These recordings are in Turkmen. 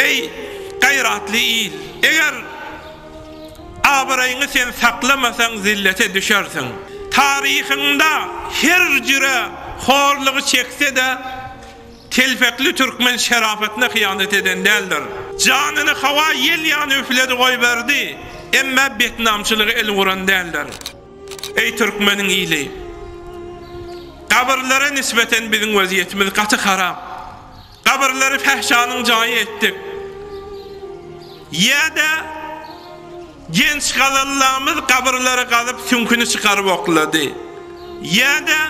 Eý, gaýratly il! Eger abraýyňy sen saklamasaň zillete düşersiň. Taryhyňda her jüre horlugy çekse-de, telpekli türkmen şerapatyna hyýanat eden däldir. Janyny hawa ýel ýaly üfledi goýberdi, emmä betnamçylyga el uran däldir. Eý türkmeniň ili! Gabyrlara nisbeten biziň wezýetimiz gaty harap. Gabyrlary fähşanyň jaýy etdik. Ýa-da genç gazallamyz gabyrlary gazyp süňküni çykaryp oklady. Ýa-da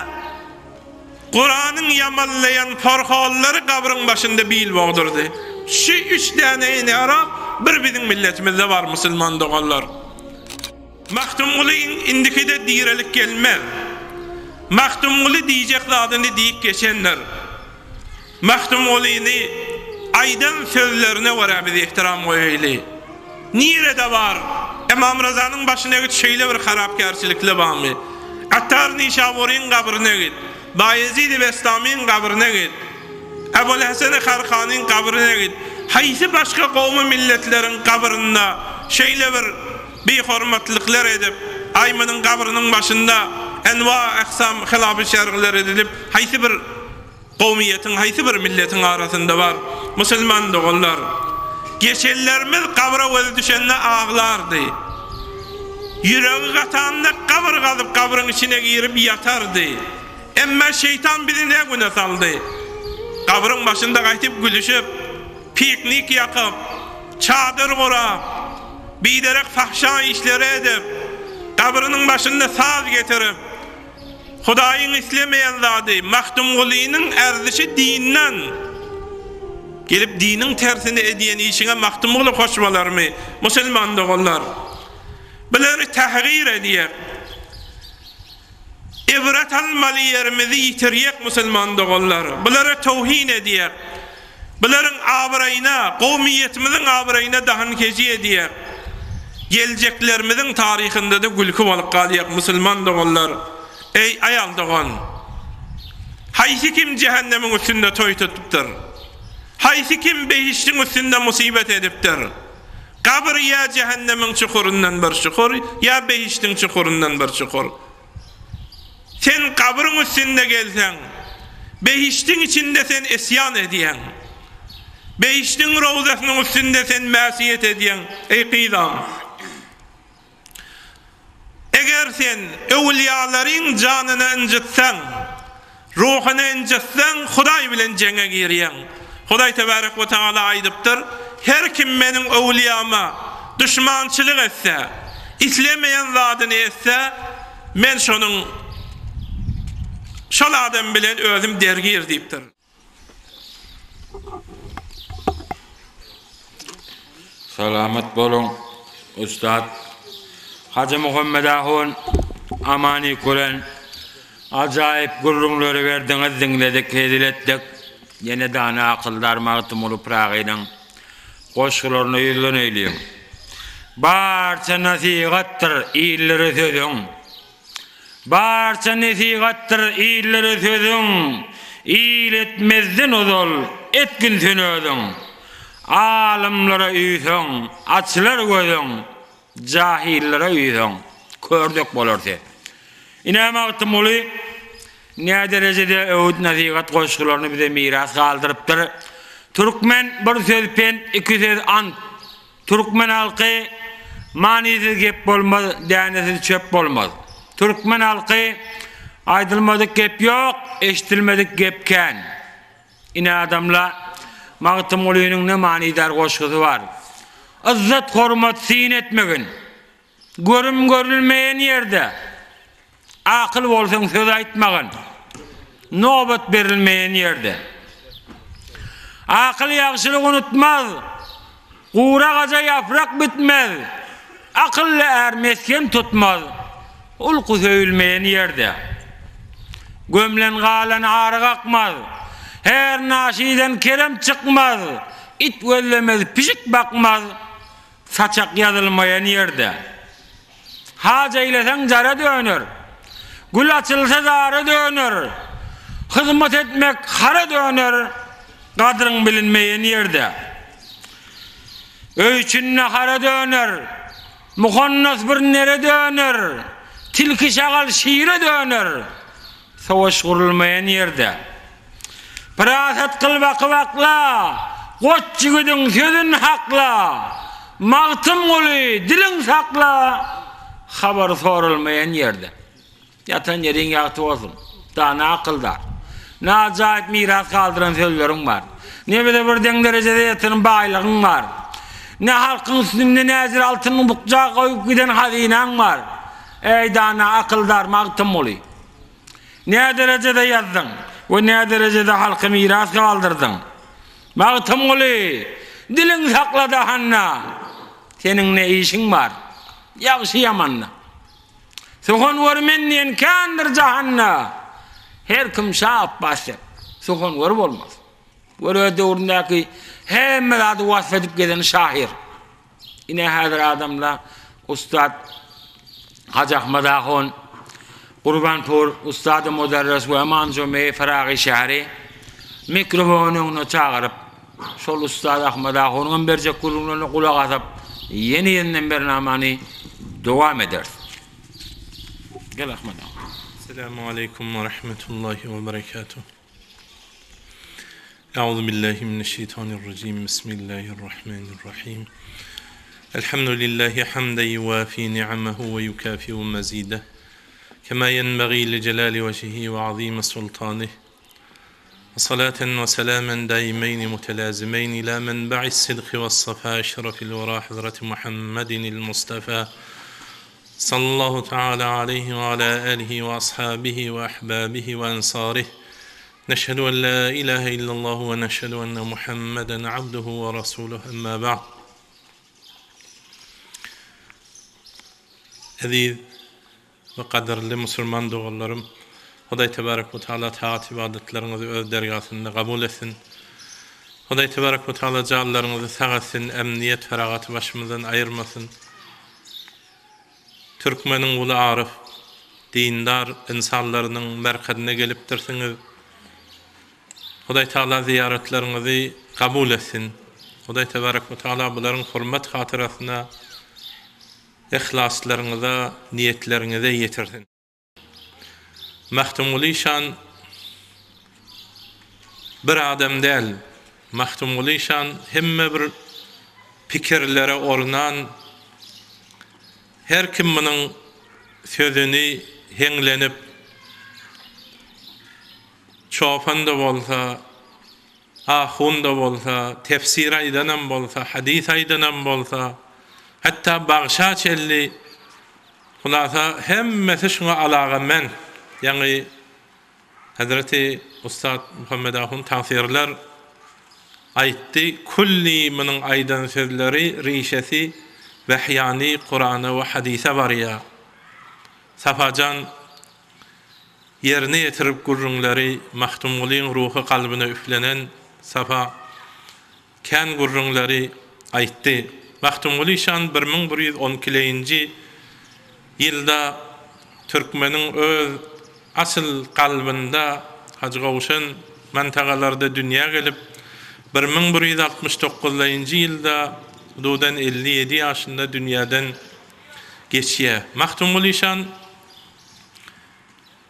Kuranyň ýamanlaýan porhollary gabryň başynda bil bogdurdy. Şu üç däne inhiraf bir biziň milletimizde bar musulman doganlar. Magtymguly indikide direlik gelmez. Magtymguly diýjek zadyny diýip geçendir. Magtymgulyny aýdan sözlerine görä biz ehtiram goýaýly. Nirede bar? Ymam Ryzanyň başyna git şeýle bir harapkärçilikli barmy? Attar Nişaburyň gabryna git. Baýezidi Bestamyň gabryna git. Ebul-Heseni Harkanyň gabryna git. Haýsy başga gowmy milletleriň gabrynda şeýle bir bihormatlyklar edip, aý munuň gabrynyň başynda enwa-ähsam hylafy şergler edilip, haýsy bir kowmyýetiň, haýsy bir milletiň arasynda bar? Musulman doganlar! Geçenlerimiz gabra gözi düşende aglardy. Ýüregi gatanda gabyr gazyp gabryň içine girip ýatardy. Emma şeýtan bizi ne güne saldy? Gabryň başynda gaýtyp gülüşip, piknik ýakyp, çadyr gurap, biderek fahşa işleri edip, gabrynyň başynda saz getirip, Hudaýyň islemeýän zady, Magtymgulynyň erzişi dinden. Gelip diniň tersini edýän işiňe Magtymguly hoş bolarmy, musulman doganlar? Bulary tähgir edýär. Ibret almaly ýerimizi ýitirýäk musulman doganlar. Bulara towhin edýäk. Bularyň abraýyna, kowmyýetimiziň abraýyna dahan keji edýäk. Geljeklerimiziň taryhynda-da gülki bolup galýak musulman doganlar. Eý aýal dogan! Haýsy kim jähennemiň üstünde toý tutupdyr? Haýsy kim behişdiň üstünde musybet edipdir? Gabyr ýa jähennemiň çukuryndan bir çukur, ýa behişdiň çukuryndan bir çukur. Sen gabryň üstünde gelseň, behişdiň içinde sen isýan edýäň. Behişdiň rowzasynyň üstünde sen mäsiýet edýäň, eý gyzam! Eger sen öwülýalaryň janyny ynjytsaň, Ruhuny ynjytsaň, Hudaý bilen jeňe girýäň. Hudaý tebarek we tagala aýdypdyr, Her kim meniň öwlüýama duşmançylyk etse, islemeýän zadyny etse, men şonuň şol adam bilen özüm dergir diýipdir. Salamat boluň ussat Hajy Muhammet ahun Amany Kuren ajaýyp gürrüňleri berdiňiz diňledik hezil etdik ýene dana akyldar Magtymguly Pyragynyň goşgularyna ýüzleneýliň Barça nasihatdyr illere sözüň Barça nesihatdyr illere sözüň, Il etmezden ozal etgin sen özüň. Alymlara üýseň, açylar gözüň, Jahyllara üýseň, kördek bolar sen. Ine Magtymguly näderejede öwüt-nesihat goşgularyny bize miras galdyrypdyr. Türkmen bir söz pent, iki söz ant. Türkmen halky Manysyz gep bolmaz, dänesiz çöp bolmaz. Türkmen halky Aýdylmadyk gep ýok, eşdilmedik gep kän. Ine adamla Magtymgulynyň ne manydar goşgusy bar. Yzzat-hormat syn etmegin. Görüm görülmeýen ýerde. Akyl bolsaň söz aýtmagyn. Nobat berilmeýen ýerde. Akyl ýagşylyk unutmaz. Gury agaja ýaprak bitmez. Akylly är mesgen tutmaz. Ulky söýülmeýen ýerde. Gömlen galan aryk akmaz. Her naşydan kerem çykmaz. It gözlemez, pişik bakmaz. Saçak ýazylmaýan ýerde. Haj eýleseň jara döner. Gül açylsa zara döner. Hyzmat etmek hara döner. Gadryň bilinmeýän ýerde. Öý içinde hara döner, Muhannas bir nere döner, Tilki şagal şire döner, Savaş gurulmaýan ýerde. Parasat kyl bakyp akla, Goç ýigidiň sözün hakla, Magtymguly, diliň sakla, Habary soralmaýan ýerde. Ýatan ýeriň ýagty bolsun, dana akyldar. Ne ajaýyp miras galdyran sözleriň bar. Ne bize bir deň derejede ýeten baýlygyň bar. Ne halkyň üstünde näzir altyn bukja goýup giden hazynaň bar. Eý, dana akyldar Magtymguly! Näderejede ýazdyň we näderejede halka miras galdyrdyň? Magtymguly! Diliň sakla dahanda! Seniň ne işiň bar, ýagşy-ýamanda? Suhanwer men diýen kändir jahanda, Her kim Şa Apbas dek, suhanwer bolmaz. Gör öz döwründäki hemme zady wasp edip gezen şahyr. Ine häzir adamla ussat Hajy Ahmad ahun, Gurbanpur, ussady mudarris we Manjumi Faragy şäheri mikrofon öňüne çagyryp, Şol ussat Ahmad ahunyň hem berjek gürrüňlerine gulak asyp, ýene ýerinden bernamany dowam ederis. Gel Ahmad ahun. Esselamu aleýkum we rahmetullahi we berekatuh. Euzu billahi mineşşeýtanirrajim. Bismillahirrahmanirrahim. Elhamdülillahi hamden yuwafi ni'amehu we yukafi'u mezideh. Kema yenbagî li celali vecihi ve azimi sultanih. Salaten we selamen daimeýni mutelazimeýni ila menba'is sidki wes-safa eşrefil wera hazreti Muhammedinil Mustafa sallallahu teala aleyhi we ala alihi we ashabihi we ahbabihi we ensarih Neşhedü en la ilahe illallah we neşhedü enne Muhammeden abduhu we rasuluh emma ba'd Eziz we gadyrly musulman doganlarym, Hudaý tebarek we taala tagat-ybadatlaryňyzy öz dergasynda gabul etsin. Hudaý tebarek we taala janlaryňyzy sag etsin, emniýet, feragaty başymyzdan aýyrmasyn. Türkmeniň uly aryf, dindar ynsanlarynyň merkezine gelipdirsiňiz. Hudaý taala zyýaratlaryňyzy gabul etsin. Hudaý tebarek we taala bularyň hormat hatyrasyna Yhlaslaryňyza, niýetleriňize ýetirsin. Magtymguly şan bir adam däl. Magtymguly şan hemme bir pikirlere ornan, her kim munuň sözüni heňlenip, çopan-da bolsa, Ahun-da bolsa, tefsir aýdanam bolsa, hadys aýdanam bolsa, hatda bagşa çenli, hulasa, hemmesi şuňa alaga-ment. Ýaňy hezreti ussat Muhammet ahun tagsyrylar aýtdy, külli munuň aýdan sözleri, rişesi wehýany Kurana we hadysa barýar. Sapajan Ýerine ýetirip gürrüňleri Magtymgulyň ruhy kalbyna üflenen Sapa kän gürrüňleri aýtdy. Magtymguly şan 1112-nji ýylda türkmeniň öz asyl kalbynda Hajygowşan mantagalarda dünýä gelip, 1169-njy ýylda hududan 57 ýaşynda dünýäden geçýär. Magtymguly şan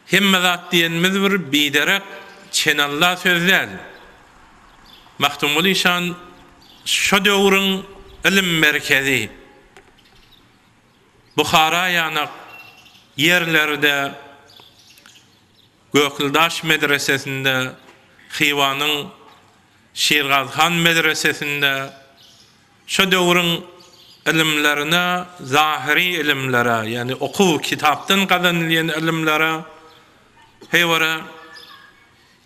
Hemme zat diýenimiz bir biderek çenalla söz däl. Magtymguly şan şo döwrüň ylym merkezi Buhara ýanak ýerlerde Gökildaş medresesinde, Hywanyň Şirgazhan medresesinde Şo döwrüň ylymlaryna, zahyry ylymlara, ýagny okuw kitapdan gazanylýan ylymlara heýwara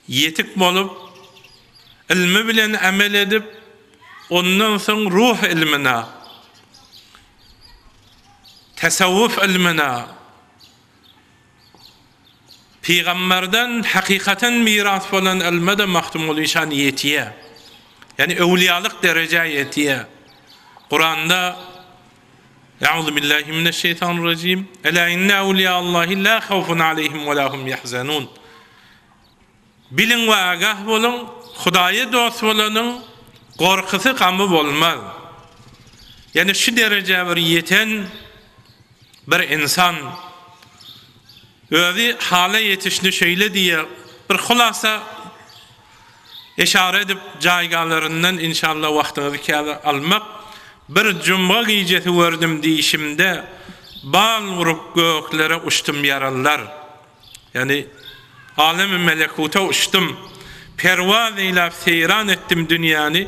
ýetik bolup, ylmy bilen amel edip, ondan soň ruh ylmyna, tasawwuf ylmyna, Pygamberden hakykatan miras bolan ylma-da Magtymguly şan ýetýär. Ýagny öwliýalyk derejä ýetýär. Kuranda Euzu billahi mineşşeýtanirrajim. Ela inne awliýaallahi la hawfun aleýhim we la hum ýahzanun. Biliň we agah boluň, Hudaýa dost bolanyň gorkusy gamy bolmaz. Ýani şu derejä bir ýeten bir ynsan özi hala ýetişini şeýle diýýär, bir hulasa yşara edip jaýgalaryndan inşallah wagtyňyzy käbe almak, bir jumga gijesi gördüm diýşimde bal urup göklere uçdum ýaralylar. Ýagny, alemi melekuta uçdum, perwaz eýläp seýran etdim dünýäni,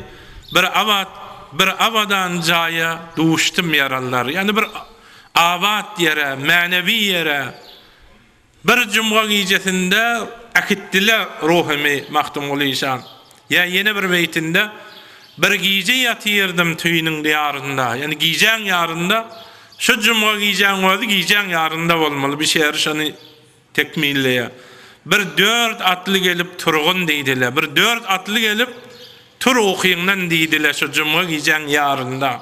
bir abat, bir abadan jaýa duşdum ýaralylar. Ýagny bir abat ýere, mänewi ýere bir jumga gijesinde äkitdiler ruhumy Magtymguly işan. Ýa ýene bir beýtinde, Bir gije ýatyrdym tüýnüň diýarynda, ýagny gijäň ýarynda, şu jumga gijäň özi gijäň ýarynda bolmaly, bir şeri şony tekmilleýär. Bir dört atly gelip turgun diýdiler, bir dört atly gelip tur ukyňdan diýdiler şu jumga gijäň ýarynda.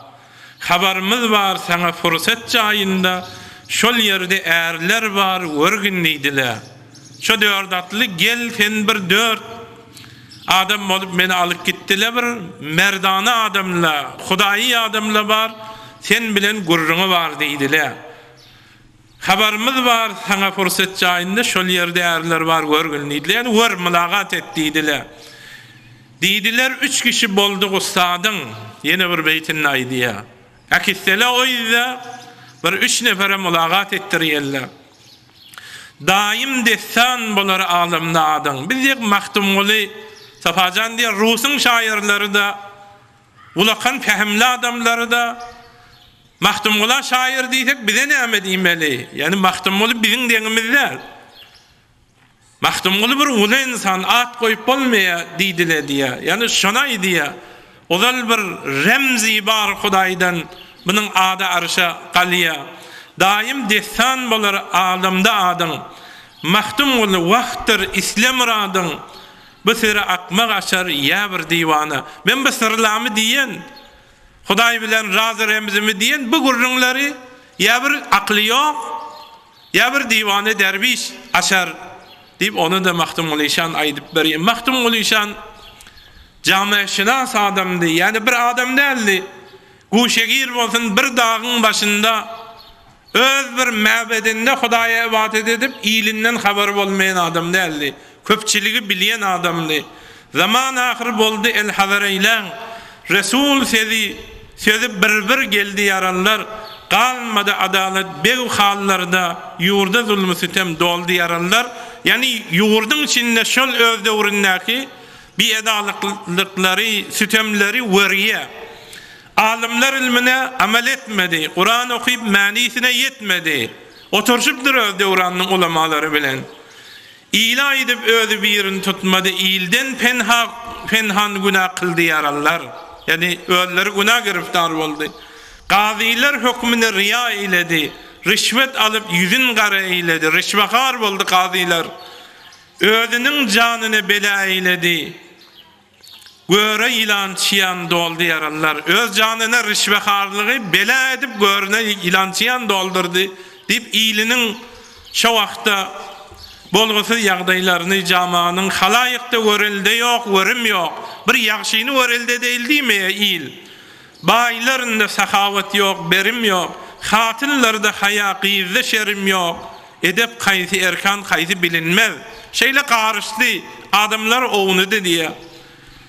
Habarymyz bar saňa fursat jaýynda, şol ýerde ärler bar görgün diýdiler. Şo dört atly gel sen bir dört adam bolup meni alyp gitdile bir merdana adamla hudaýy adamla bar sen bilen gürrüňi bar diýdile. Habarymyz bar saňa fursat jaýynda şol ýerde ärler bar görgün diýdile ýagny gör mylagat et diýdile. Diýdiler üç kişi boldyk ussadyň ýene bir beýtinde aýdýa. Äkitsele o ýüzde bir üç nefere mylagat etdirýärler. Daýym dessan bolar alamda adyň. Biz diýek Magtymguly, Sapajan diýer rusyň şaýyrlary-da, ulakan pähimli adamlary-da Magtymgula şaýyr diýsek bize näme diýmeli? Ýagny Magtymguly biziň deňimiz däl. Magtymguly bir uly ynsan, at goýup bolmaýar diýdile diýýär. Ýagny şony aýdýar. Ozal bir remzi bar Hudaýdan, munuň ady arşa galýar. Daýym dessan bolar alamda adyň. Magtymguly wagtdyr isle myradyň. Bu syry akmak açar ýa bir diwana. Men bu syrlamy diýen, Hudaý bilen razy-remzimi diýen bu gürrüňleri ýa bir akyly ýok, Ýa bir diwana derwiş açar, diýip, ony-da Magtymguly şan aýdyp berýär. Magtymguly şan jameşynas adamdy, ýagny bir adam däldi. Guşegir bolsun bir dagyň başynda öz bir mäbedinde Hudaýa ybadat edip, ilinden habary bolmaýan adam däldi. Köpçüligi bilýän adamdy. Zaman ahyr boldy el hazar eýläň, Resul sezi sözi bir-bir geldi ýaranlar, Galmady adalat beg hallarda, Ýurda zulmy sütem doldy ýaranlar, Ýagny ýurduň içinde şol öz döwründäki biedalalyklary, sütemleri görýär. Alymlar ylmyna amal etmedi, Kuran okyp manysyna ýetmedi. Oturşypdyr öz döwranynyň ulamalary bilen. Ile aýdyp özi birin tutmady ilden penha penhan günä kyldy ýaranlar ýagny özleri günä giriftar boldy gazylar hökmüni ryýa eýledi rişwet alyp ýüzün gara eýledi rişwehar boldy gazylar özüniň janyny bela eýledi. Göre ýylan çyýan doldy ýaralylar. Öz janyna rişweharlygy bela edip görüne ýylan çyýan doldurdy diýip iliniň şo wagtda bolgusyz ýagdaýlaryny jamanyň halaýykda görelde ýok görüm ýok bir ýagşyny görelde edeýli diýmeýä il baýlarynda sahawat ýok berim ýok hatynlarda haýa gyzda şerim ýok Edep kaýsy erkan kaýsy bilinmez. Şeýle garyşdy, adamlar ownudy diýýär.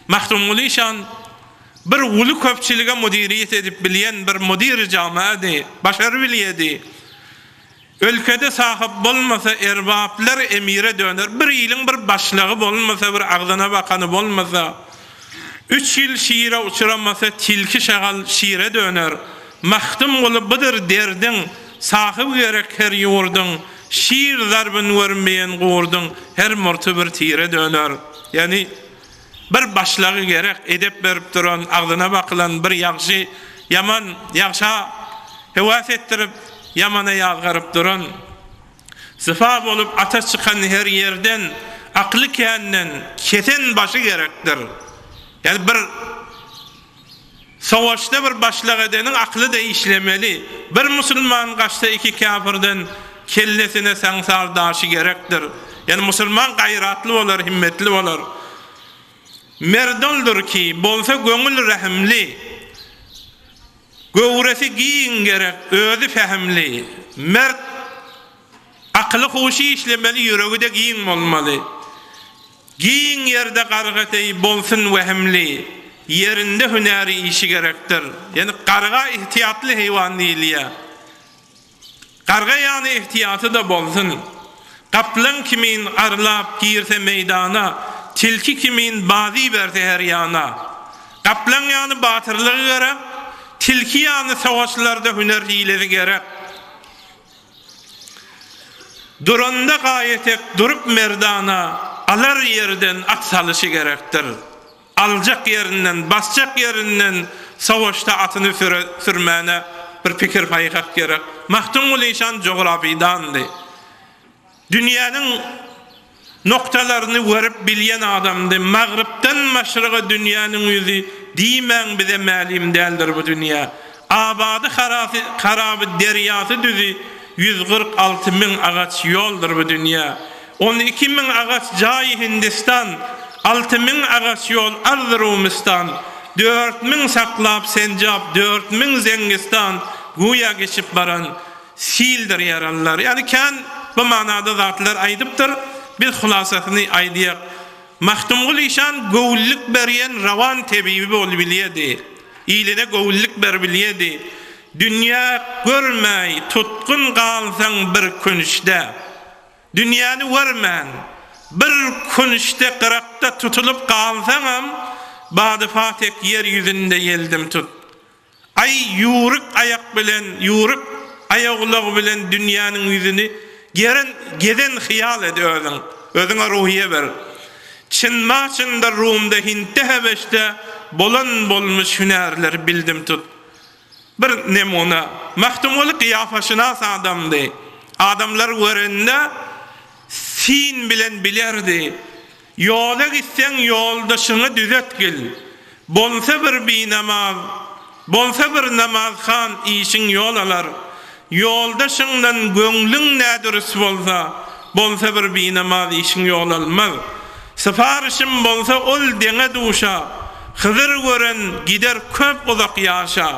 Magtymguly şan bir uly köpçülige müdiriýet edip bilýän bir müdiri jamaady, başarybilýärdi. Ölkede sahyp bolmasa erbaplar emire döner. Bir iliň bir başlygy bolmasa, bir agzyna bakany bolmasa, üç ýyl şire uçramasa tilki şagal şire döner. Magtymguly budur derdiň, Sahyby gerek her ýurduň, Şir zarbyn görmeýen gurduň, Her murty bir tire döner. Ýagny, bir başlygy gerek, edep berip duran, agzyna bakylan bir ýagşy, ýaman, ýagşa höwes etdirip, ýamana ýazgaryp duran, zypa bolup ata çykan her ýerden, akly känden, kesen başy gerekdir. Ýagny, bir. Sowaşda bir başlyk edeniň akly-da işlemeli. Bir musulman gaçsa iki käfirden kellesine saňsar daşy gerekdir. Ýagny musulman gaýratly bolar, himmetli bolar. Merd oldur ki, bolsa göňül rähimli. Göwresi giň gerek, özi pähimli, mert, akyly-huşy işlemeli, ýüregi-de giň bolmaly. Giň ýerde garga deý bolsun wehimli, ýerinde hünäri işi gerekdir. Ýagny garga ihtiýatly heýwan diýilýär. Garga ýaly ihtiýaty-da bolsun. Gaplaň kimin arlap girse meýdana, tilki kimin bazy berse her ýana. Gaplaň ýaly batyrlygy gerek, tilki ýaly sowaşlarda hüner-hilesi gerek. Duranda gaýetek durup merdana, alar ýerden at salyşy gerekdir. Aljak ýerinden, basjak ýerinden sowaşda atyny sürmäne bir pikir-paýhas gerek. Magtymguly işan jografydandy. Dünýäniň Noktalaryny görüp bilýän adamdy. Magrypdan maşryga dünýäniň ýüzi diýmäň bize mälim däldir bu dünýä. Abady harasy haraby derýasy düzi 146 müň agaç ýoldur bu dünýä. 12 müň agaç jaýy Hindistan, 6 müň agaç ýol arzy Rumystan, 4 müň saklap senjap, 4 müň Zeňňistan güýä geçip baran Sildir ýaralylar. Ýagny kän bu manada zatlar aýdypdyr. Biz hulasasyny aýdýak. Magtymguly işan göwünlik berýän rowan tebibi bolubilýedi. Iline göwünlik beribilýedi. Dünýä görmäý tutgun galsaň bir künçde. Dünýäni görmän, bir künçde gyrakda tutulyp galsaňam, badyfa tek ýer ýüzünde ýeldim tut. Aý ýüwrük aýak bilen, ýüwrük aýagulag bilen dünýäniň ýüzüni geren, gezen hyýal et özüň. Özüňe ruhyýe ber. Çyn-Maçynda, Rumda, Hintde, Hebeşde bolan bolmuş hünärleri bildim tut. Bir nemuna, Magtymguly gyýafaşynas adamdy. Adamlar görende syn bilen bilerdi. Ýola gitseň ýoldaşyňy düzetgil. Bolsa bir binamaz, bolsa bir namazhan işiň ýol alar. Ýoldaşyňdan göňlüň nädürüs bolsa, bolsa bir binamaz işiň ýol almaz. Syparyşym bolsa ol deňe duşa, Hyzyr gören gider köp uzak ýaşa.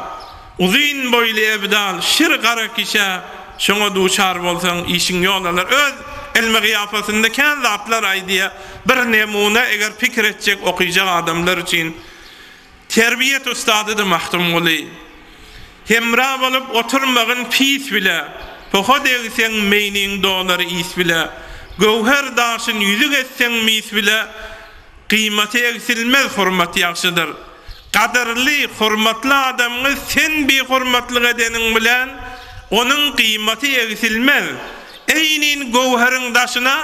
Uzyn boýly ebdal, şir gara kişä şoňa duçar bolsaň, işiň ýol alar. Öz ylmy gyýafasynda kän zatlar aýdýar. Bir nemuna eger pikir etjek, okyjak adamlar üçin. Terbiýet ussadydy Magtymguly. Hemra bolup oturmagyn pis bile, Poha degseň meýniň dolar is bile. Göwher daşyn ýüzük etseň mis bile, Gyýmaty egsilmez hormat ýagşydyr. Gadyrly, hormatly adamyňy sen bihormatlyk edeniň bilen, onuň gyýmaty egsilmez. Eýnin göwheriň daşyna,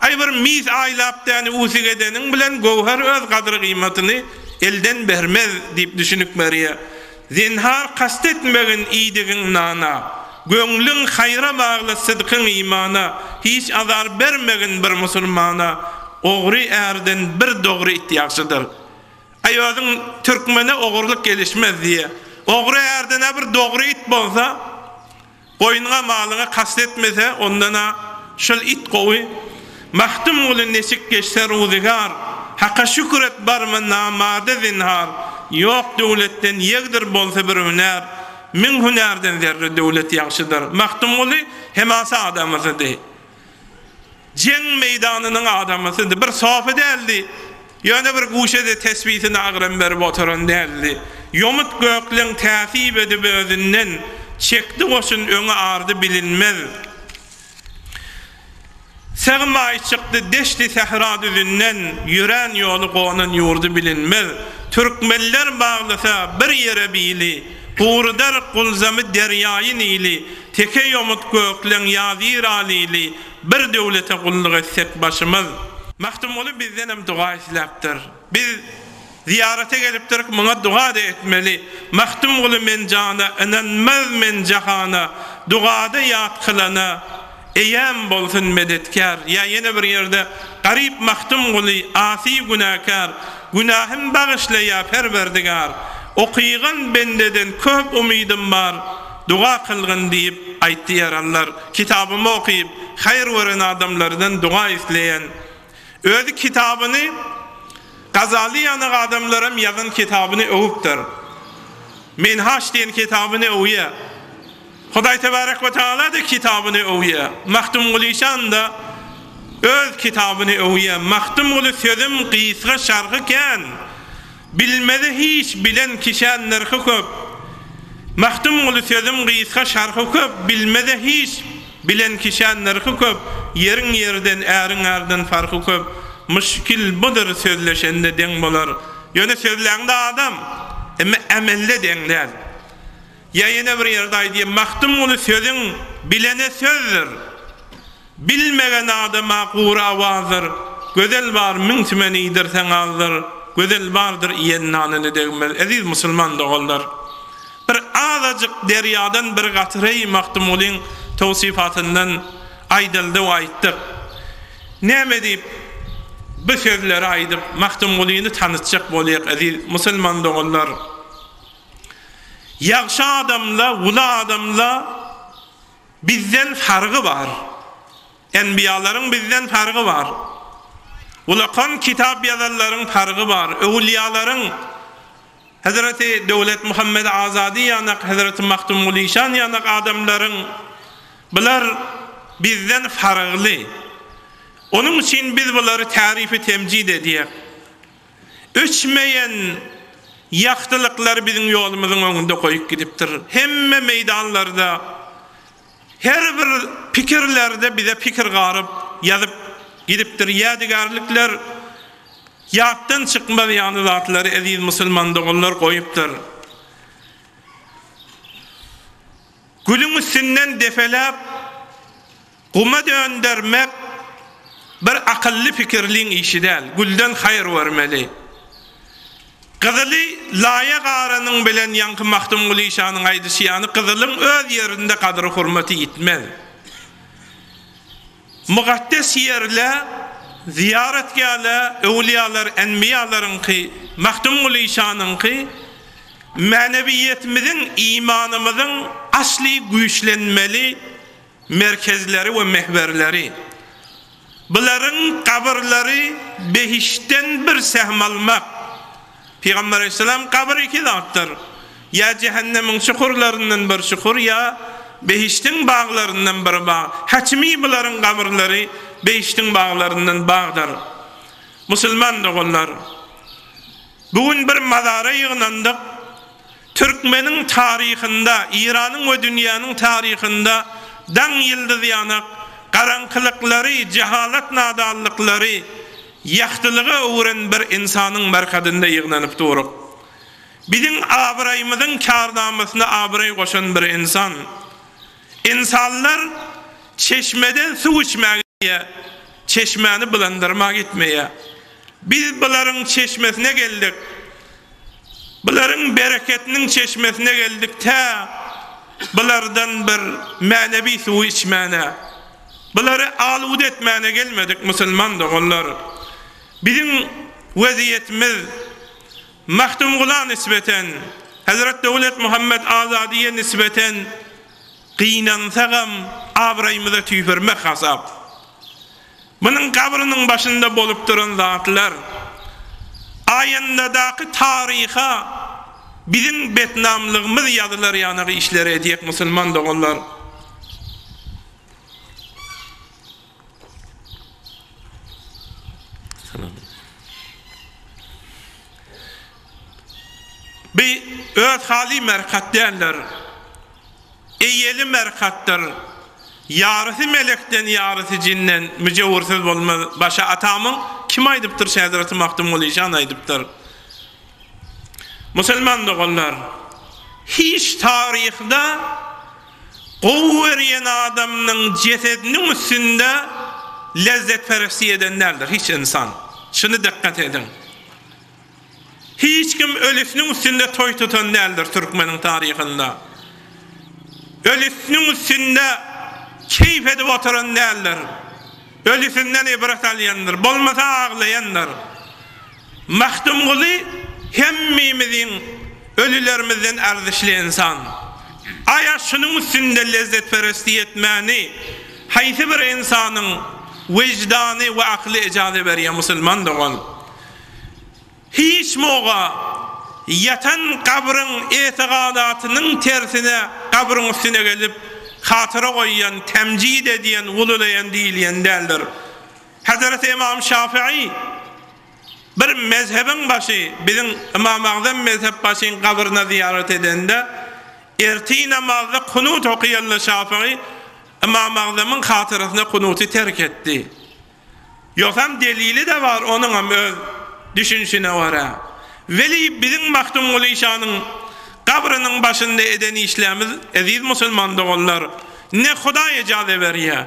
aý bir mis aýlap däni usik edeniň bilen göwher öz gadyr-gyýmatyny elden bermez diýip düşünik berýär. Zinhar kast etmegin iýdigiň nana, Göňlüň haýra bagla sydkyň imana, Hiç azar bermegin bir musulmana, Ogry ärden bir dogry it ýagşydyr. Aý özüň türkmene ogurlyk gelişmez diýýä. Ogry ärden-ä bir dogry it bolsa, goýnuňa malyňa kast etmese, ondan-a şol it gowy. Magtymguly neçik geçse ruzygar, Haka şükür et barma namarda zinhar, Ýok döwletden ýegdir bolsa bir hünär, Müň hünärden zerre döwlet ýagşydyr. Magtymguly hemasa adamysydy. Jeň meýdanynyň adamysydy. Bir sopy däldi. Ýöne bir guşede tesbisine agram berip oturan däldi. Ýomut gökleň täsip edip özünden, Çekdi goşun öňi ardy bilinmez. Sygmaý çykdy deşti sähra düzünden, Ýörän ýoly gonan ýurdy bilinmez. Türkmenler baglasa bir ýere bili, Gurudar Gulzamy derýaýy Nili. Teke ýomut gökleň ýazyr alili, Bir döwlete gulluk etsek başymyz. Magtymguly bizdenem doga isläpdir. Biz zyýarata gelipdirik, muňa doga-da etmeli. Magtymguly men jana, ynanmaz men jahana, Dogada ýat kylana, Eýäm bolsun medetkär. Ýa ýene bir ýerde, Garyp Magtymguly, asy günäkär, Günähim bagyşla ýa Perwerdigar. Okygan bendeden köp umydym bar, Doga kylgyn diýip, aýtdy ýaralylar. Kitabymy okyp, haýyr gören adamlardan doga isleýän. Özi kitabyny Gazaly ýanak adamlaram ýazan kitabyny öwüpdir. Minhaç diýen kitabyny öwýär. Hudaý tebarek we taala-da kitabyny öwýär. Magtymguly şan-da öz kitabyny öwýär. Magtymguly sözüm gysga şarhy kän. Bilmeze hiç bilen kişä nyrhy köp. Magtymguly sözüm gysga şarhy köp, Bilmeze hiç bilen kişä nyrhy köp, Ýeriň ýerden, äriň ärden farky köp, Muşkil budur sözleşende deň bolar. Ýöne sözläňde adam, emma ämelde deň däl. Ýa ýene bir ýerde aýdýar, Magtymguly sözüň bilene sözdür. Bilmegen adama gury awazdyr, Gözel bar, müň tümen iýdirseň azdyr, Gözel bardyr, iýen nanyny degmez. Eziz musulman doganlar! Bir azajyk derýadan bir gatreýi Magtymgulyň towsyfatyndan aýdyldy we aýtdyk. Näme diýip bu sözleri aýdyp Magtymgulyny tanytjak bolýak eziz musulman doganlar? Ýagşy adamla, uly adamla Bizden fargy bar. Enbiýalaryň bizden fargy bar. Ulakan kitap ýazanlaryň fargy bar. Öwülýalaryň, Hezreti Döwletmuhammet Azady ýanak, Hezreti Magtymguly şan ýanak adamlaryň bular bizden fargly. Onuň üçin biz bulary tärifi temjid edýäk. Öçmeýän ýagtylyklary biziň ýolumyzyň öňünde goýup gidipdir. Hemme meýdanlarda, her bir pikirlerde bize pikir garyp, ýazyp gidipdir. Ýadygärlikler, ýatdan çykmaz ýaly zatlary eziz musulman doganlar goýupdyr. Gülüň üstünden depeläp, guma döndermek bir akylly pikirliň işi däl. Gülden haýyr görmeli. Gyzyly laýa garanyň bilen ýaňky Magtymguly şanyň aýdyşy ýaly gyzylyň öz ýerinde gadyry-hurmaty ýitmez. Mukaddes ýerle, zyýaratgäle, öwlüýalar, enbiýalaryňky, Magtymguly şanyňky mänewiýetimiziň, imanymyzyň asly güýçlenmeli merkezleri we mehwerleri. Bularyň gabyrlary behiştden bir sehm almak. Pygamber aleyhisselam gabyr iki zatdyr. Ýa jähennemiň çukurlaryndan bir çukur ýa behişdiň baglaryndan bir bag. Hatimi bularyň gabyrlary behişdiň baglaryndan bagdyr. Musulman doganlar! Bu gün bir mazara ýygnandyk. Türkmeniň taryhynda, Iranyň we dünýäniň taryhynda daň ýyldyz ýanak, garaňkylyklary, jehalat-nadanlyklary ýagtylyga öwren bir ynsanyň merkadynda ýygnanyp duruk. Biziň abraýymyzyň karnamasyna abraý goşan bir ynsan. Ynsanlar çeşmeden suw içmäge gitýär, çeşmäni bulandyrmaga gitmeýär. Biz bularyň çeşmesine geldik. Bularyň bereketiniň çeşmesine geldik tä bulardan bir mänewi suwy içmäne. Bulary aluwda etmäne gelmedik musulman doganlar. Biziň weziýetimiz Magtymgula nisbeten, Hezret Döwletmuhammet Azadyýa nisbeten gynansagam abraýymyza tüýpürmek hasap. Munuň gabrynyň başynda bolup duran zatlar, aýandadaky taryha biziň betnamlygymyz ýazylar ýanak işleri edýek musulman doganlar. Bi öz haly merkat däldir. Eýeli merkatdyr. Ýarysy melekden, ýarysy jinden, müjewürsiz bolmaz. Başa atamyň kim aýdypdyr Şäzreti Magtymguly jan aýdypdyr. Musulman doganlar, hiç taryhda gowy görýän adamynyň jesediniň üstünde lezzetperestlik eden däldir hiç ynsan. Şuny dykgat ediň. Hiç kim ölüsiniň üstünde toý tutan däldir türkmeniň taryhynda. Ölüsiniň üstünde keýp edip oturan däldir. Ölüsinden ibret alýandyr, bolmasa aglaýandyr. Magtymguly hemmimiziň ölülerimizden arzişli ynsan. Aýa şunuň üstünde lezzetperestlik etmäni haýsy bir ynsanyň wejdany we akly ejaza berýär musulman dogan? Hiç moga. ýatan gabryň etigadatynyn tersine gabryň üstüne gelip hatyra goýýan, temjid edýän, ululaýan diýilýän däldir. Hezreti Ymam Şafii bir mezhebiň başy, biziň Ymam Agzam mezhep başyň gabryna zyýarat edende, ertir namazda kunut okaýanda Şafii Ymam Agzamyň hatyrasyna kunuty terk etdi. Ýogsam delili-de bar onuňam öz düşünişine görä. Weli biziň Magtymguly şanyň gabrynyň başynda eden işlerimiz eziz musulman doganlar ne Hudaý ejaza berýär,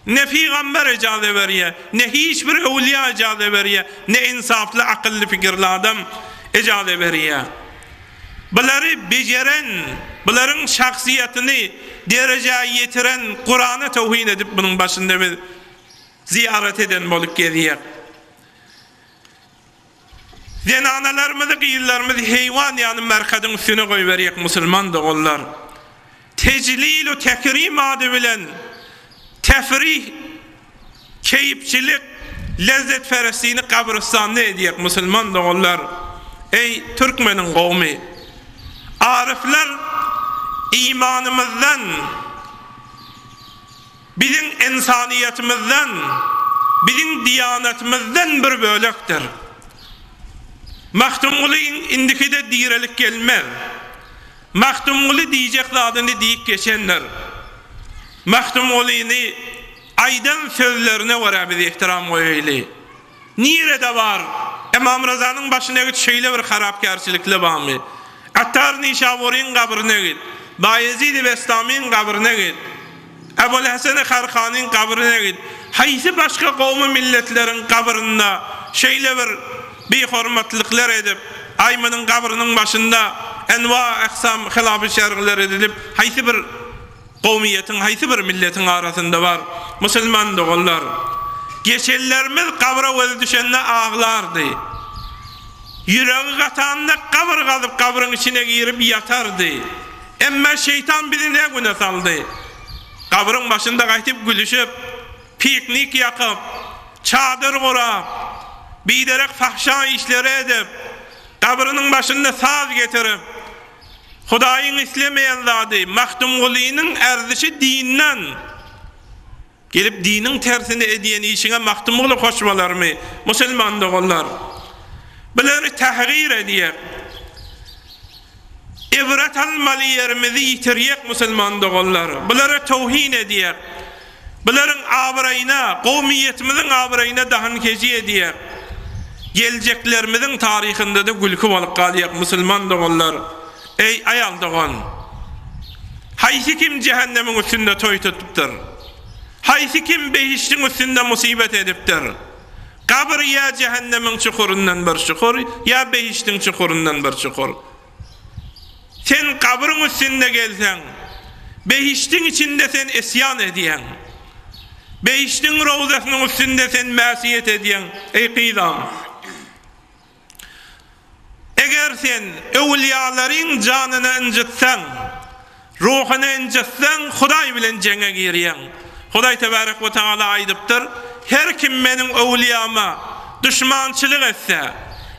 ne pygamber ejaza berýär, ne hiç bir öwülýa ejaza berýär, ne ynsaply akylly pikirli adam ejaza berýär. Bulary bejeren, bularyň şahsyýatyny derejä ýetiren Kurana towhin edip munuň başynda biz Zyýarat eden bolup gezýär. Zenanalarymyzy, gyzlarymyzy heýwan ýaly merkadyň üstüne goýberýär musulman doganlar. Tejlil we tekrim ady bilen tefrih, keýpçilik, lezzetperestini gabrystanda edýär musulman doganlar. Eý türkmeniň gowmy! Aryflar imanymyzdan Biziň ynsanyýetymyzdan, biziň diýanatymyzdan bir bölekdir. Magtymguly indikide direlik gelmez. Magtymguly diýjek zadyny diýip geçendir. Magtymgulyny aýdan sözlerine görä biz ehtiram goýaýly. Nirede bar? Ymam Ryzanyň başyna git şeýle bir harapkärçilikli barmy? Attar Nişaburyň gabryna git. Baýezidi Bestamyň gabryna git. Ebul-Heseni Harkanyň gabryna git. Haýsy başga gowmy milletleriň gabrynda şeýle bir bihormatlyklar edip, aý munuň gabrynyň başynda enwa-ähsam hylafy şergler edilip, haýsy bir Kowmyýetiň haýsy bir milletiň arasynda bar musulman doganlar? Geçenlerimiz gabra gözi düşende aglardy. Ýüregi gatanda gabyr gazyp gabryň içine girip ýatardy. Emma şeýtan bizi ne güne saldy? Gabryň başynda gaýtyp gülüşip, piknik ýakyp, çadyr gurap, biderek fahşa işleri edip, gabrynyň başynda saz getirip, Hudaýyň islemeýän zady Magtymgulynyň erzişi dinden. Gelip diniň tersini edýän işiňe Magtymguly hoş bolarmy, musulman doganlar? Bulary tähgir edýär. Ibret almaly ýerimizi ýitirýäk musulman doganlar. Bulara towhin edýär. Bularyň abraýyna, kowmyýetimiziň abraýyna dahan-keji edýär. Geljeklerimiziň taryhynda-da gülki bolup galýar, musulman doganlar. Eý, aýal dogan! Haýsy kim jähennemiň üstünde toý tutupdyr? Haýsy kim behişdiň üstünde musybet edipdir? Gabyr ýa jähennemiň çukuryndan bir çukur, ýa behişdiň çukuryndan bir çukur. Sen gabryň üstünde gelseň, behişdiň içinde sen isýan edýäň. Behişdiň rowzasynyň üstünde sen mäsiýet edýäň, eý gyzam! Eger sen öwülýalaryň janyny ynjytsaň, Ruhuny ynjytsaň, Hudaý bilen jeňe girýäň. Hudaý tebarek we tagala aýdypdyr, Her kim meniň öwlüýama duşmançylyk etse,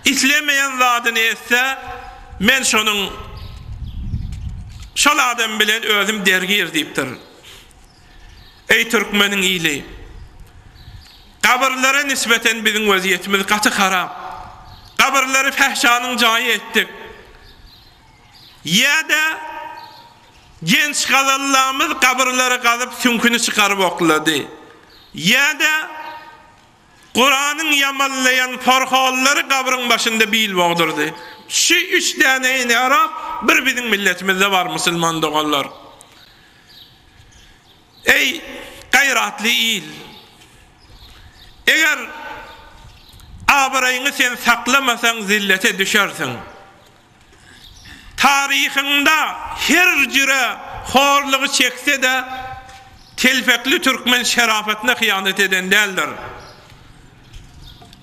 islemeýän zadyny etse, men şonuň şol adam bilen özüm dergir diýipdir. Eý türkmeniň ili! Gabyrlara nisbeten biziň wezýetimiz gaty harap. Gabyrlary fähşanyň jaýy etdik. Ýa-da genç gazallamyz gabyrlary gazyp süňküni çykaryp oklady. Ýa-da Kuranyň ýamallaýan porhollary gabryň başynda bil bogdurdy. Şu üç däne inhiraf bir biziň milletimizde bar musulman doganlar. Eý gaýratly il! Eger abraýyňy sen saklamasaň zillete düşersiň. Taryhynda her jüre horlugy çekse-de, telpekli türkmen şerapatyna hyýanat eden däldir.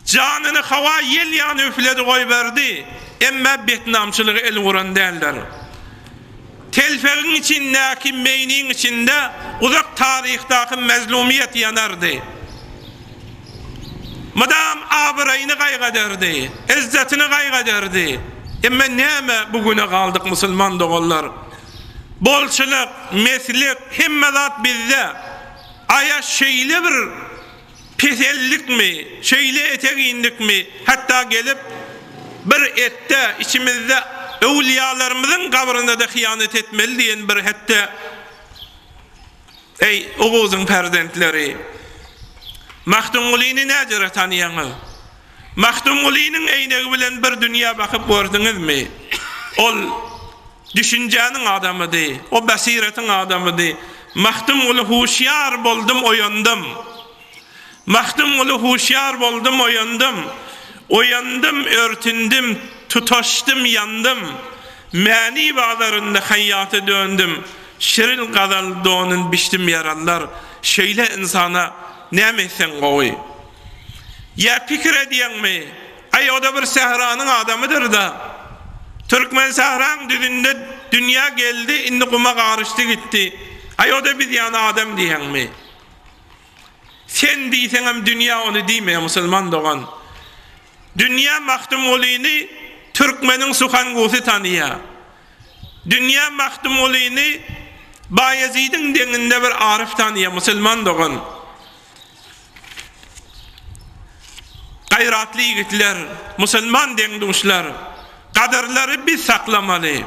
Janyny hawa ýel ýaly üfledi goýberdi, emma betnamçylyga el uran däldir. Telpegiň içindäki meýniň içinde uzak taryhdaky mezlumyýet ýanardy. Mydam abraýyny gaýgy ederdi, yzzatyny gaýgy ederdi. Emma näme bu güne galdyk musulman doganlar? Bolçulyk, meslik, hemme zat bizde. Aýa şeýle bir pesellikmi, şeýle etek indikmi, hatda gelip bir etde içimizde öwlüýalarymyzyň gabrynada hyýanat etmeli diýen bir hetde Eý, Oguzyň perzentleri! Magtymgulyny näjere tanaýaňyz? Magtymgulynyň äýnegi bilen bir dünýä bakyp gördüňizmi? Ol düşünjäniň adamydy, o basyretiň adamydy. Magtymguly huşýar boldum, oýandym. Magtymguly huşýar boldum, oýandym. Oýandym, örtündim, tutaşdym, ýandym. Mäni bazarynda haýýata döndüm. Şirin gazal donun biçdim ýarallar. Şeýle ynsana näme etseň gowy? Ýa pikir edýäňmi? Aý o-da bir sähranyň adamydyr-da. Türkmen sähraň düzünde dünýä geldi, indi guma garyşdy gitdi. Aý o-da biz ýaly adam diýýäňmi? Sen diýseňem dünýä ony diýmeýär musulman dogan. Dünýä Magtymgulyny türkmeniň suhangusy tanyýar. Dünýä Magtymgulyny Baýezidiň deňinde bir aryf tanyýar musulman dogan. Gaýratly ýigitler, musulman deň-duşlar, gadyrlary biz saklamaly.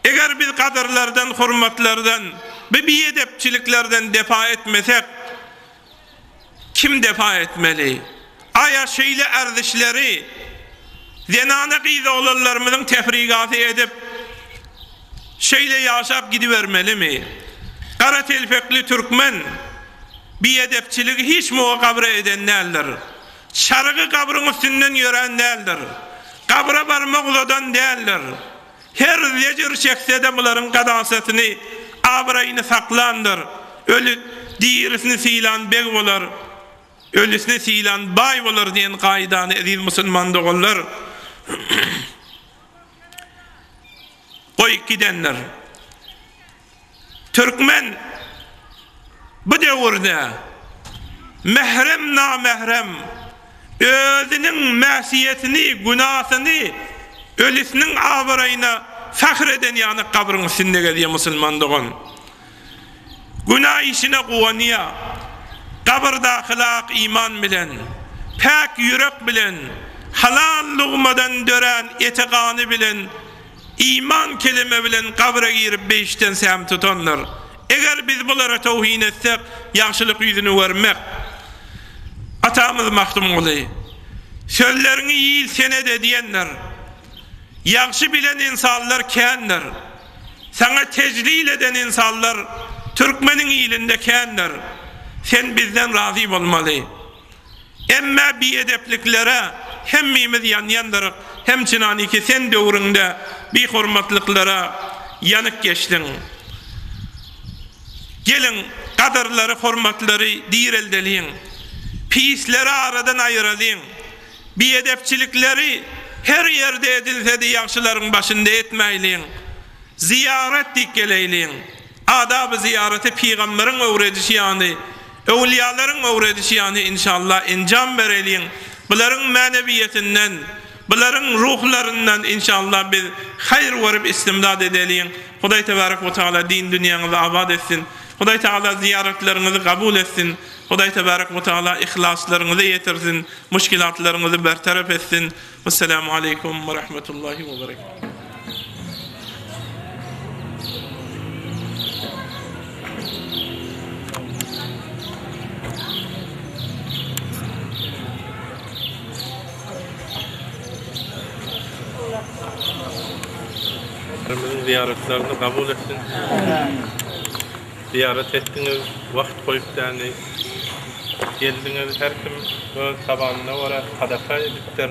Eger biz gadyrlardan, hormatlardan, bu biedepçiliklerden defa etmesek, kim defa etmeli? Aýa şeýle erzişleri zenana gyz oglanlarymyzyň tefrigasy edip, şeýle ýaşap gidibermelimi? Gara telpekli türkmen biedepçiligi hiç muga gabra eden däldir. Çarygy gabryň üstünden ýörän däldir. Gabra barmak uzadan däldir. Her zejir çekse-de bularyň gadasatyny, abraýyny saklandyr. Öli dirisini sylan beg bolar, ölüsini sylan baý bolar diýen kaýdany eziz musulman doganlar goýup gidendir. Türkmen bu döwürde mährem-namährem özüniň mäsiýetini, günasyny ölüsiniň abraýyna fahr eden ýaly gabryň üstünde gezýär musulman dogan. Günä işine guwanýar. Gabyrdaky ak iman bilen, päk ýürek bilen, halal lugmadan dörän eti-gany bilen Iman keleme bilen gabra girip beýişden säm tutandyr. Eger biz bulara towhin etsek, ýagşylyk ýüzüni görmek. Atamyz Magtymguly, Sözleriňi il senede diýendir. Ýagşy bilen ynsanlar kändir. Saňa tejlil eden ynsanlar türkmeniň ilinde kändir. Sen bizden razy bolmaly. Emmä biedepliklere hemmimiz ýanýandyryk, hem çynanyki sen döwrüňde bihormatlyklara ýanyk geçdiň. Geliň, gadyrlary, hormatlary direldeliň. Pisleri aradan aýyralyň. Biedepçilikleri her ýerde edilsede ýagşylaryň başynda etmäýliň. Zyýarat diýip geleýliň. Adaby zyýaraty pygamberiň öwredişi ýaly, öwlüýalaryň öwredişi ýaly inşallah enjam bereliň. Bularyň mänewiýetinden, bularyň ruhlaryndan inşallah biz haýyr görüp istimdad edeliň. Hudaý tebarek we taala din dünýäňizi abat etsin. Hudaý taala zyýaratlaryňyzy kabul etsin. Hudaý tebarek we taala yhlaslaryňyza ýetirsin, muşkilatlaryňyzy bertarap etsin. Wesselamu aleýkum we rahmetullahi we berekatuh. Biziň zyýaratlaryny kabul etsin. Zyýarat etdiňiz, wagt goýup däni geldiňiz. Her kim öz tabanyna görä sadaka edipdir.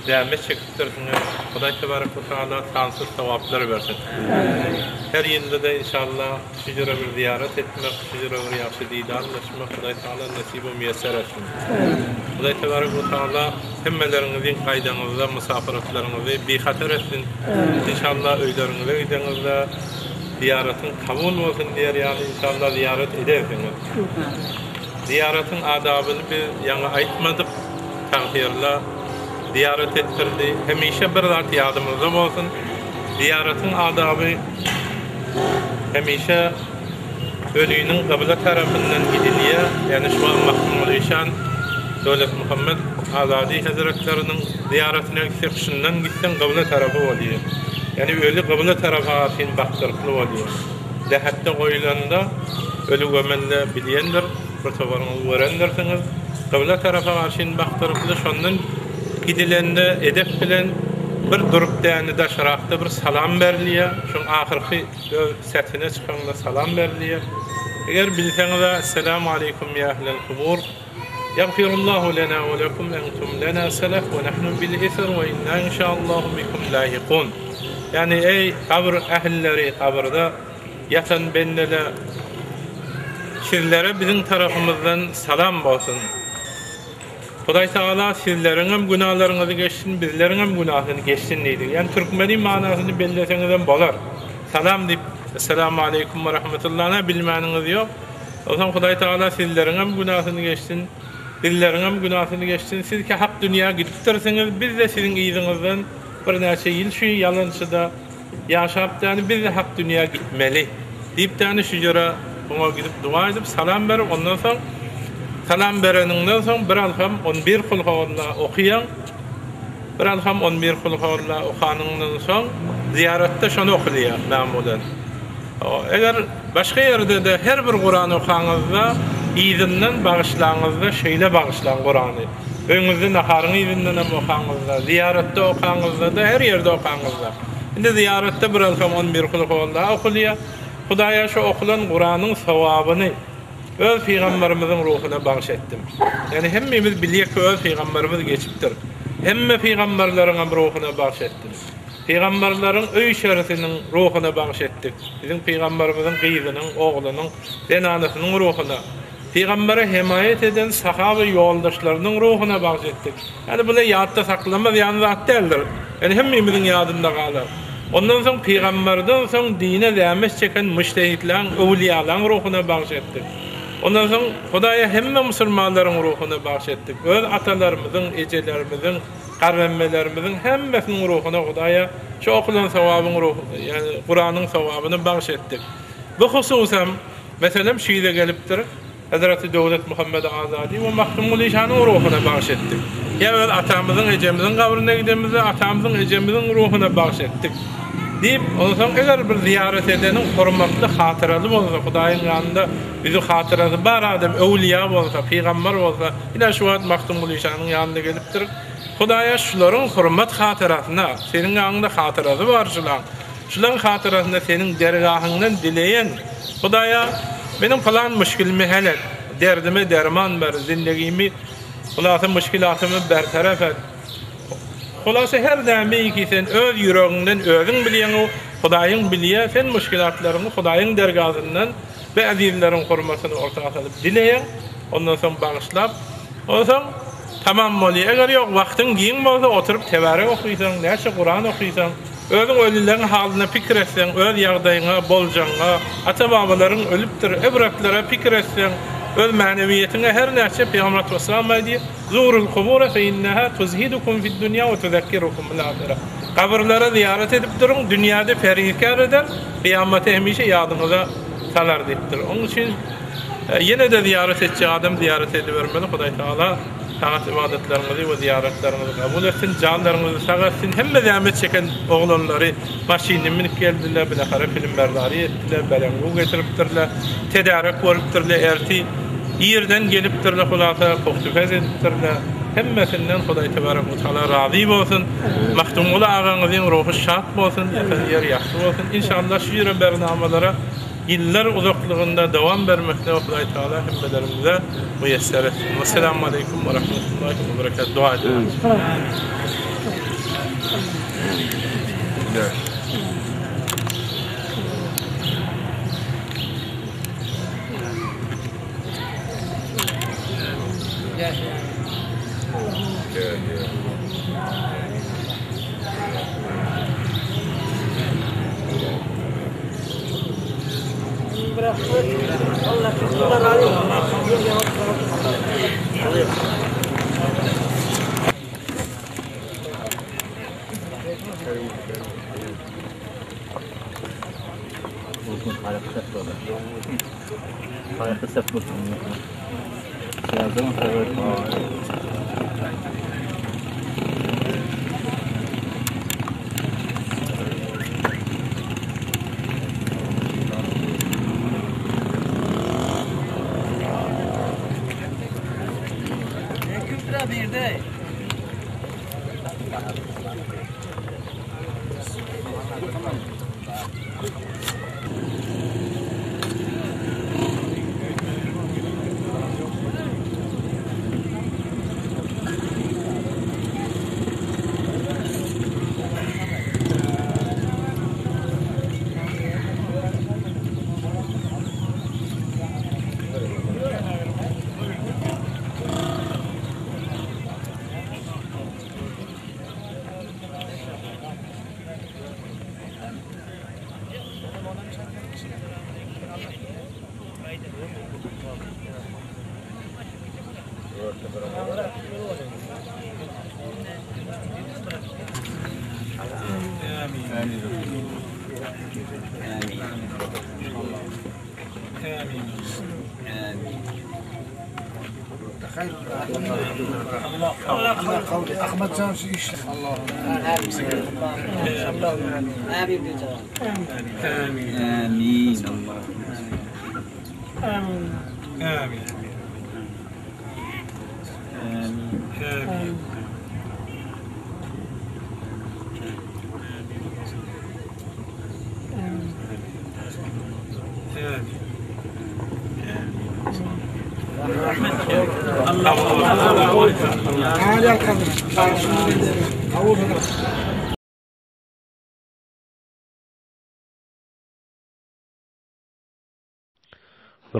Zähmet çekipdirsiňiz. Hudaý tebarek we taala sansyz sogaplar bersin. Her ýylda-da inşallah şu ýere bir zyýarat etmek, şu ýere bir ýagşy didarlaşmak Hudaý taala nesip we miýesser etsin. Hudaý tebarek we taala hemmeleriňiziň gaýdaňyzda musafyratlaryňyzy bihatar etsin. Inşallah öýleriňize gideňizde zyýaratyň kabul bolsun diýer ýaly inşallah zyýarat edersiňiz. Zyýaratyň adabyny biz ýaňy aýtmadyk. Tagfirla. zyýarat etdirdi. Hemişe bir zat ýadymyzda bolsun, zyýaratyň adaby hemişe öliniň gybla tarapyndan gidilýär. Ýagny şu wagt Magtymguly işan Döwletmuhammet Azady hezretleriniň zyýaratyna gitsek, şundan gitseň gybla tarapy bolýar. Ýagny öli gybla tarapa garşyn bakdyrykly bolýar. Lähetde goýulanda öli gömende bilýändir. Bir toparyňyz görendirsiňiz. Gybla tarapa garşyn bakdyrykly, şondan gidilende edep bilen bir durup däni daşrakda bir salam berilýär. Şoň ahyrky öz sätine çykaňda salam berilýär. Eger bilseňiz-ä Esselamu aleýkum ýa ehlel kubur. Ýagfirullahu lena we lekum entum lena selef we nahnu bil eser we inna inşaallahu bikum lahikun. Ýagny eý gabyr ähilleri gabyrda Ýatan bendele sizlere biziň tarapymyzdan salam bolsun. Hudaý Tagala sizleriňem günalaryňyzy geçsin, bizleriňem günasyny geçsin diýdik. Ýani türkmeni manysyny belleseňizem bolar. Salam diýip, Esselamu aleýkum we rahmetullana bilmäniňiz ýok. Onsoň Hudaý Tagala sizleriňem günasyny geçsin, bizleriňem günasyny geçsin. Siz ki hak dünýä gidipdirsiňiz, biz-de siziň yzyňyzdan birnäçe ýyl şu ýalançyda Ýaşap däni biz-de hak dünýä gitmeli. Diýip däni şu ýere oňa gidip doga edip salam berip ondan soň salam bereniňden soň bir alham on bir kulhualla okaýaň. Bir alham on bir kulhualla okanyňdan soň zyýaratda şony okulýar mamulan. Eger başga ýerde-de her bir Kuran okaňyzda yzyndan bagyşlaňyzda şeýle bagyşlaň Kurany. Öýüňizde naharyň yzyndanam okaňyzda, zyýaratda okaňyzda-da, her ýerde okaňyzda. Indi zyýaratda bir alsam on bir kulhualla okulýar. Hudaýa şu okulan Kuranyň sogabyny öz pygamberimiziň ruhuna bagyş etdim. Ýagny hemmemiz bilýäk ki öz pygamberimiz geçipdir. Hemme pygamberleriňem ruhuna bagyş etdim. Pygamberleriň öý-içerisiniň ruhuna bagyş etdik. Biziň pygamberimiziň gyzynyň, oglunyň, zenanasynyň ruhuna. Pygambere hemaýat eden sahaba ýoldaşlarynyň ruhuna bagyş etdik. Ýagny bular ýatda saklamaz ýaly zat däldir. Ýagny hemmemiziň ýadynda galar. Ondan soň pygamberden soň dine zähmet çeken mujtehidlaň, öwlüýalaň ruhuna bagyş etdik. Ondan soň Hudaýa hemme musulmanlaryň ruhuna bagyş etdik. Öz atalarymyzyň, ejelerimiziň, garremmelerimiziň hemmesiniň ruhuna Hudaýa şu okulan sogabyň ruh, ýagny Kuranyň sogabyny bagyş etdik. Bu hususam Meselem, şu ýere gelipdir, Hezreti Döwlet Muhammet Azady we Magtymguly şanyň ruhuna bagyş etdik. Ýa öz atamyzyň, ejemiziň gabryna gidemizde atamyzyň, ejemiziň ruhuna bagyş etdik. Diýip, onsoň eger bir zyýarat edeniň hormatly hatyraly bolsa, Hudaýyň ýanynda ýüzi hatyrasy bar adam, öwlüýä bolsa, pygamber bolsa, ine şu wagt Magtymguly şanyň ýanyna gelipdir. Hudaýa şularyň hormat hatyrasyna, seniň ýanyňda hatyrasy bar şulaň. Şulaň hatyrasyna seniň dergahyňdan dileýän, Hudaýa, meniň pylan müşgilimi hal et, derdime derman ber, zindegimi, hulasa müşgilatymy bertaraf et. Hulasa her nämeýki sen öz ýüregiňden özüň bilýäň-u, Hudaýyň bilýär, sen müşgilatlaryňy Hudaýyň dergahyndan bu ezizleriň hormatyny orta salyp dileýäň, ondan soň bagyşlap, onsoň tamam bolýar. Eger ýok, wagtyň giň bolsa, oturyp tebärek okysaň, näçe Kuran okysaň, Özüň ölüleň halyna pikir etseň, öz ýagdaýyňa, boljagyňa, ata-babalaryň ölüpdir, ybratlere pikir etseň, öz mänewiýetiňe her näçe Pygamber aleyhissalam aýdýar, Zurul kubura fe inneha tuzhidukum fid dunýa we tuzekkirukumul ahire. Gabyrlara zyýarat edip duruň, dünýäde perhizkär eder, kyýamaty hemişe ýadyňyza salar diýipdir. Onuň üçin ýene-de zyýarat etjek adam zyýarat edibermeli, Hudaý Tagala Tagat-ybadatlaryňyzy we zyýaratlaryňyzy kabul etsin, janlaryňyzy sag etsin. Hemme zähmet çeken oglanlary maşynyna münüp geldiler, bilahara pilim-berdary etdiler, beleňgu getiripdirler, tedärek görüpdirler, erti irden gelipdirler, hulasa puhty-pez edipdirler. Hemmesinden Hudaý tebarek we taala razy bolsun. Magtymguly agaňyzyň ruhy şat bolsun, ýatan ýeri ýagty bolsun. Inşallah şu ýere bernamalara Ýyllar uzaklygynda dowam bermekde Hudaý Tagala hemmelerimize müýesser etsin. Wesselamu aleýkum we rahmetullahi we berekat. Doga ediň. Bir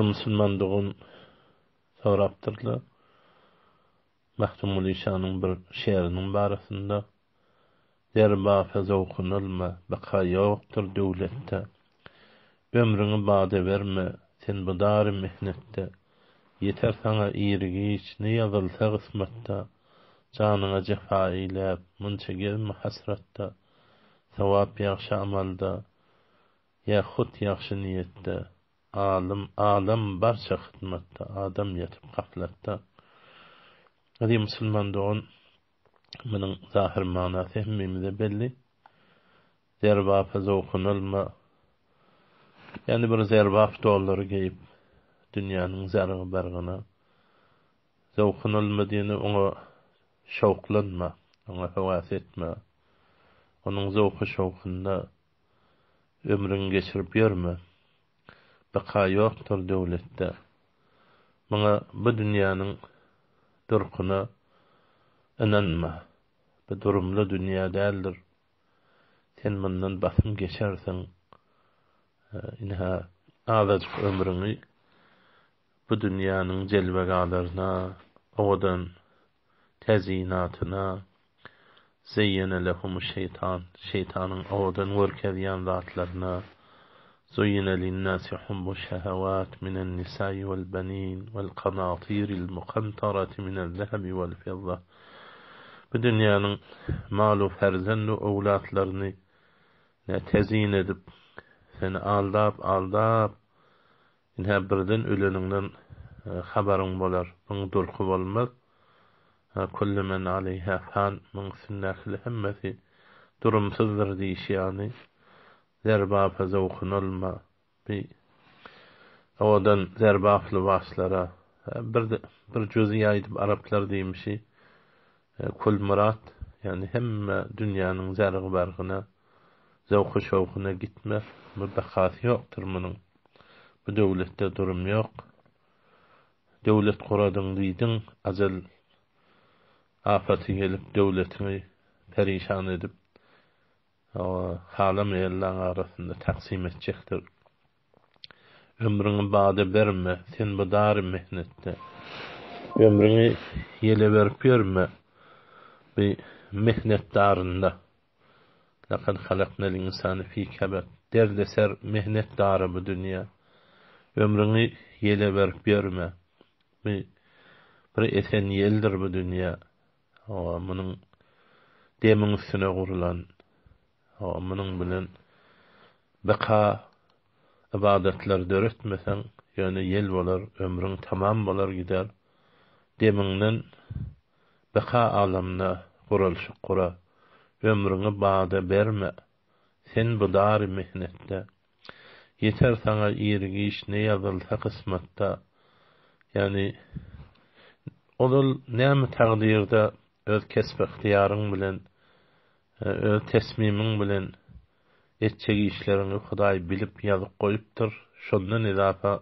musulman dogan sorapdyrlar. Magtymguly şanyň bir şeriniň barasynda Zerbapa zowkun alma, baka ýokdur döwletde. Ömrüňi bada berme, sen bu dary mihnetde. Ýeter saňa iri-giç, ne ýazylsa gysmatda. Janyňa jepa eýläp, munça gezme hasratda. Sogap ýagşy amalda, ýa hut ýagşy niýetde. Alym, alam barça hyzmatda, adam ýatyp gaflatda. Eziz musulman dogan, munuň zahyr manasy hemmemize belli. Zerbapa zowkun alma. Ýagny bir zerbap dollary geýip, dünýäniň zargy-bargyna zowkun alma diýeni oňa şowklanma, oňa höwes etme. Onuň zowky-şowkunda Ömrüňi geçirip ýörme. Baka ýokdur döwletde. Muňa bu dünýäniň durkuna ynanma. Bu durumly dünýä däldir. Sen mundan basym geçersiň. Ynha, azajyk ömrüňi bu dünýäniň jelwegalaryna, owadan Tezinatyna, Zeýýene lehumuş-şeýtan, şeýtanyň owadan görkezýän zatlaryna, Zuýýine linnâsi hubbuş-şehewât minen-nisâi wel-benîn wel-kanâtîril-mukantarati minez-zehebi wel-fidda. Bu dünýäniň mal-u perzend-u öwlatlaryny ne tezin edip, seni aldap-aldap, Ine, birden öleniňden habaryň bolar. Muň durky bolmaz. Kullu men aleýhä fan, muň üstündäkiler hemmesi durumsyzdyr diýişi ýaly, zerbapa zowkun alma. Bi owadan zerbap lybaslara, bir bir jüzi aýdyp araplar diýmişi, kul myrat, ýagny hemme dünýäniň zergi-bergine, zowky-şowkuna gitme, bu bakasy ýokdur munuň. Bu döwletde durum ýok. Döwlet guradyň diýdiň, ajal apaty gelip döwletiňi perişan edip, halamaýanlaň arasynda taksym etjekdir. Ömrüňi bada berme, sen bu dary mihnetde. Ömrüňi ýele berip ýörme, bu mihnet darynda. Lekad halaknal insane fi kebed. Derdeser, mehnet dary bu dünýä. Ömrüňi ýele berip ýörme. Bu bir esen ýeldir bu dünýä. Hawa, munuň demiň üstüne gurlan. Hawa, munuň bilen beka. Ybadatlar döretmeseň, ýöne ýel bolar, ömrüň tamam bolar gider. Demiňden beka alamda guralşyk gura. Ömrüňi bada berme, sen bu dary mihnetde. Ýeter saňa ir-giç ne ýazylsa kysmatda. Ýagny, ozal näme takdyrda öz kesbi-ygtyýaryň bilen, öz tesmimiň bilen etjek işleriňi Hudaý bilip ýazyp goýupdyr, şondan izafa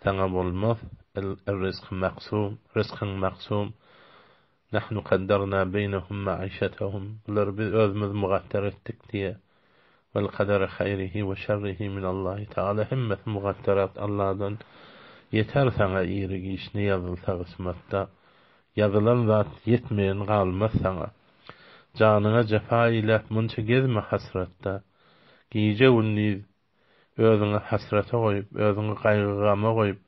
saňa bolmaz, El-rizky maksum, ryskyň maksum, Nahnu kaddarna beýnehum maişetehum, bulary biz özümiz mugatdar etdik diýe, Vel kaderi haýrihi we şerrihi minallahi taala, hemmesi mugatdarat Allahdan, ýeter saňa iri-giç ne ýazylsa gysmatda, ýazylan zat ýetmeýen galmaz saňa. Janyňa jepa eýläp munça gezme hasratda, gije-gündiz Özüňi hasrata goýup, özüňi gaýgy-gama goýup,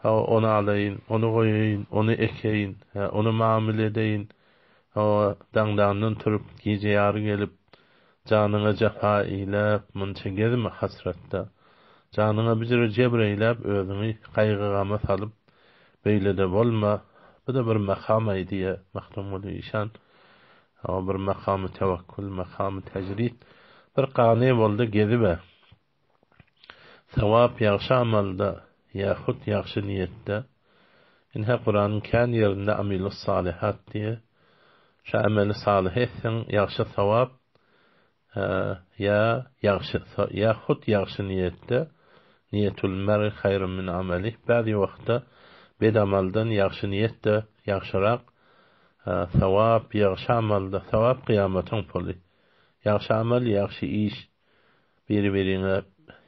hawa, ony alaýyn, ony goýaýyn, ony ekeýin, hä, ony mamyl edeýin, hawa, daňdandan turup, gije ýary gelip, janyňa jepa eýläp, munça gezme hasratda. Janyňa bijire jebr eýläp, özüňi gaýgy-gama salyp, beýle-de bolma. Bu-da bir makam-aý diýýär Magtymguly işan. Hawa bir makamy tewekkül, makamy tejrid. Bir gany boldy gezibe. Sawap ýagşy amalda, ýa hut ýagşy niýetde. Ynha Kuranyň kän ýerinde amilus salihat diýe. Şu ameli salyh etseň ýagşy sawap, Ýa ýagşy, ýa hut ýagşy niýetde, Niýetul mer'i haýrun min amelih, bäzi wagtda bet amaldan ýagşy niýet-de ýagşyrak, sawap ýagşy amalda, sawap kyýamatyň puly. Ýagşy amal, ýagşy iş, biri-biriňe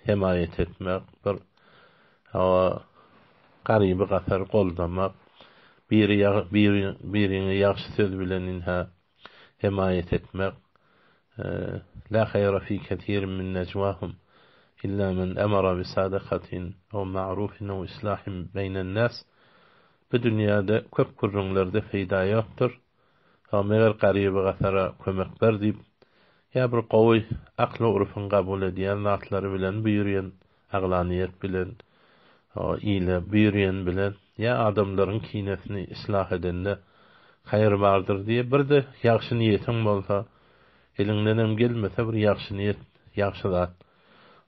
hemaýat etmek, bir hawa garyby gasary goldamak, biri biriňe ýagşy söz bilen ynha hemaýat etmek, La haýra fi kesirin min nejwahum illa men emara bi sadakatin ew ma'rufin ew islahin beýnen nas Bu dünýäde köp gürrüňlerde peýda ýokdur. Ha, meger garyby-gasara kömek ber diýip, ýa bir gowy akly-urfyň kabul edýän zatlary bilen buýurýan Aglanyýet bilen, ile buýurýan bilen, ýa adamlaryň kinesini yslah edende haýyr bardyr diýe, bir-de ýagşy niýetiň bolsa, eliňdenem gelmese bir ýagşy niýet, ýagşy zat.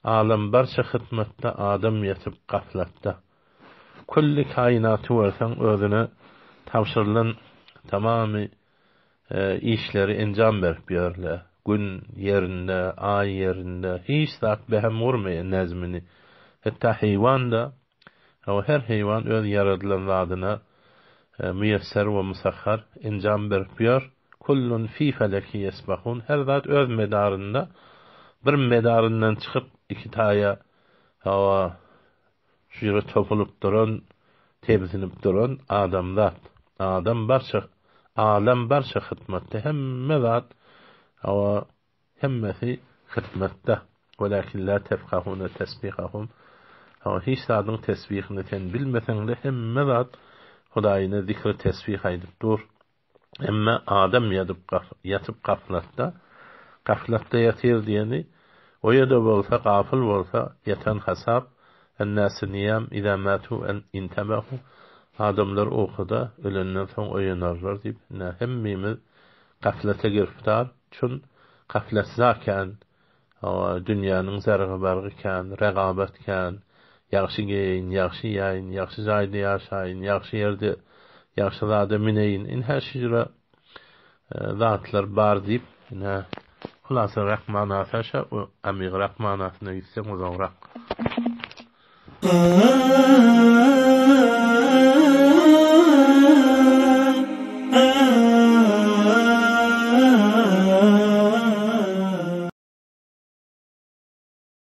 Alem barça hytmatda, adam ýatyp gaflatda. Külli kainaty görseň özüne tabşyrylan tamamy Işleri enjam berip ýörler. Gün ýerinde, aý ýerinde, hiç zat behem gurmaýar näzmini. Hatda heýwan-da, hawa, her heýwan öz ýaradylan zadyna müýesser we musahhar, enjam berip ýör. Kullun fi feleki ýesbahun, her zat öz medarynda, bir medaryndan çykyp iki taýa, hawa, Şu ýere topulyp duran, tebsinip duran adamzat. Adam barça, alem barça hytmatda, hemme zat, hawa, hemmesi hytmatda. Welakin la tefkahune tesbihahum. Hawa, hiç zadyň tesbihini sen bilmeseň-de, hemme zat Hudaýyna zikr tesbih aýdyp dur. Emma adam ýatyp ýatyp gaflatda, gaflatda ýatyr diýeni, oýa-da bolsa, gafyl bolsa, ýatan hasap, Ennäsu niýam iza matu intabahu, adamlar ukuda, ölenden soň oýanarlar diýip, ine, hemmimiz gaflata giriftar, çün gaflatda kän, Hawa, dünýäniň zargy-bargy kän, regabat kän. Ýagşy geýeýin, ýagşy iýäýin, ýagşy jaýda ýaşaýyn, ýagşy ýerde, ýagşy zada mineýin, ine şujra zatlar bar diýip, ine, hulasarak manasy aşa, amygrak manasyna gitseň uzagrak.